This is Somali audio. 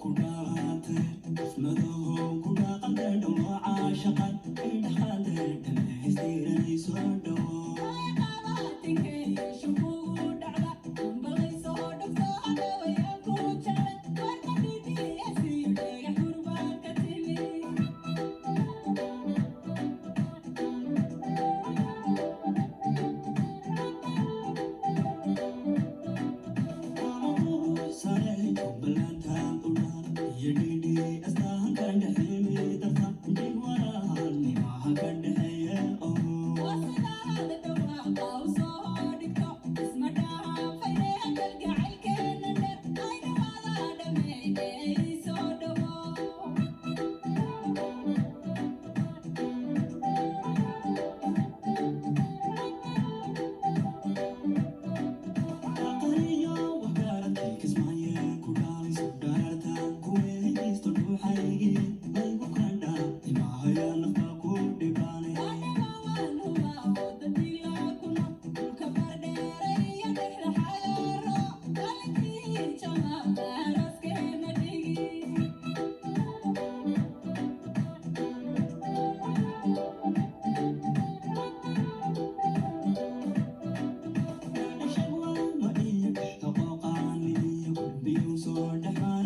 Ku dhalatay madow ku dhaqantay dhawaaca shaqad indhaxaade dhammaystiranayso dhowo. Sare Jubbaland ku dhaal iyo dhidhi astaanka dhexeemi darta dhig walaalnimaha ka dhexeeya oo. Aqaliyo waxgaradkii Kismaaye ku dhaalayso dhaartaan ku wehelisto dhuuxaygii laygu kandha timahaya nafta ku dhibaanay. Ma iyo dhexda qooqaani iyo kulbiyu soo dhex.